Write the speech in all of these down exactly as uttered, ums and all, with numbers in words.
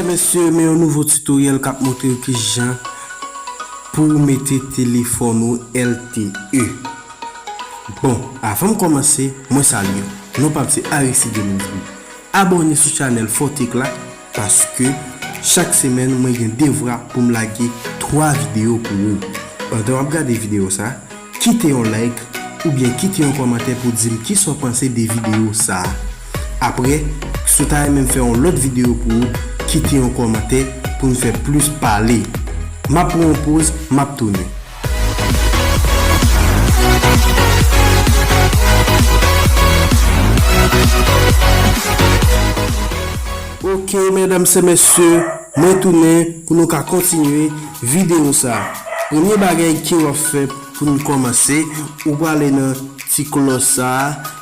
Mesye, men yon nouvo tutoriel k ap montre w kijan pou w mete telefòn ou L T E. Bon, avan m kòmanse, mwen salye w. Non pa m se Aristide Louvry. Abòne sou chanèl Fòtek la, paske chak semèn mwen gen devwa pou m lage twa videyo pou ou. Pandan w ap gade videyo sa, kite yon like oubyen kite yon kòmantè pou di m kisa w panse de videyo sa a. Apre, si w ta renmen m fè yon lòt videyo pou ou, kite yon kòmantè pou n fè plis pale. M ap pran yon poz, m ap tounen. Ok, medam e mesye, mwen tounen pou nou ka kontinye videyo sa. Premye bagay ke w ap fè pou n kòmanse, ou prale nan ti klòch sa,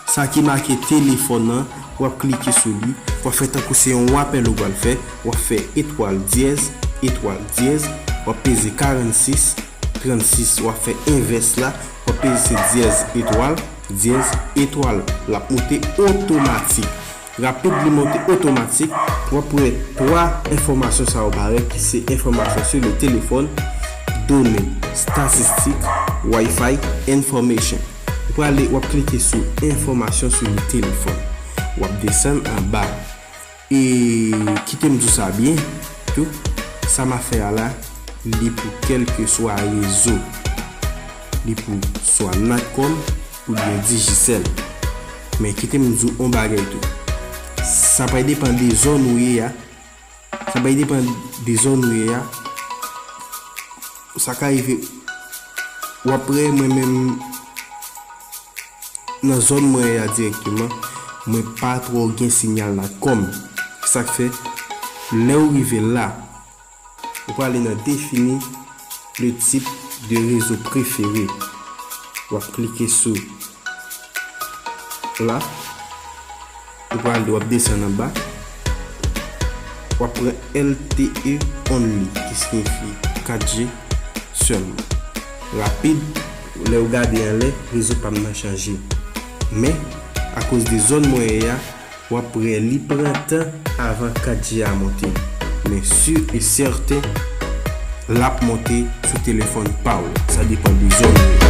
sa ki make telefòn nan, w ap klike sou li, w ap fè tankou se yon apèl ou pral fè, w ap fè etwal dyèz, etwal dyèz, w ap peze karannsis, trannsis, w ap fè envès la, w ap peze dyèz etwal, dyèz etwal. L ap moute otomatik. Rapid li monte otomatik, w ap wè twa enfòmasyon sa yo parèt ki se enfòmasyon sou le telefòn, done, statistik, Wi-Fi, information. Ou prale, w ap klike sou enfòmasyon sou le telefòn. W ap desann anba. E kite m di w sa byen tou, sa m ap fè a la, li pou kèlkeswa rezo. Li pou swa Natcom oubyen Digicel. Men kite m di w yon bagay tou. Sa pral depann de zòn ou ye a. Sa pral depann de zòn ou ye a. Sa ka rive w ap wè mwen menm nan zòn mwen ye a dirèkteman, mwen pa twò gen sinyal Natcom. Sa k fè, lè w rive la, ou prale nan définir le type de réseau préféré. W ap klike sou la. Ou prale, w ap desann anba. W ap pran L T E only, ki siyifi kat G sèlman. Rapid, lè w gade anlè, rezo pa m nan chanje. Men, akoz de zòn mwen ye a, w ap wè li pran tan avan kat G a monte. Men si e sèten, l ap monte sou telefòn pa w. Sa depann de zòn ou ye.